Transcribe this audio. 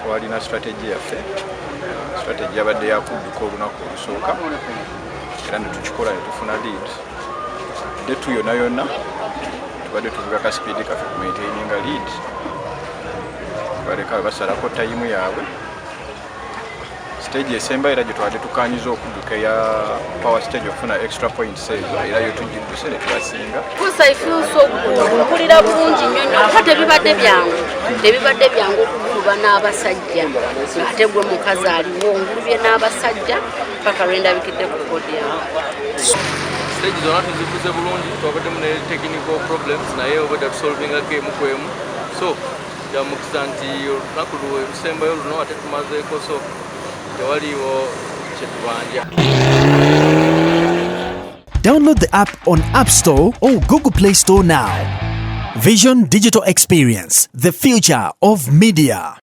Twalina strategy yaffe. Strategy yabadde yakudduka olunaku olusooka, era netukikola netufuna lead. Day two yonna yonna tubadde tuvuga ka speed kaffe ku maintaininga lead, baleka basalako time yaabwe. Stage esemba era gye twabadde tukanyiza okudduka eya power stage okufuna extra points ezo, era yo tugidduse ne tubasinga. Course, I feel so good. Mpulira bulungi nnyo nnyo, kuba tebibadde byangu, tebibadde byangu okuguluba n'abasajja, ate gwe mukazi aliwo ngulubye n'abasajja paka lwendabikidde ku podium. Stage zonna tuzivuze bulungi. Twabaddemu ne technical problems, naye obadde tusolvingako emu ku emu, so kyamukisa nti olunaku lusembayo luno ate tumazeeko, so tewaliiwo kyetubanja. Download the app on App Store or Google Play Store now. Vision Digital Experience, the future of media.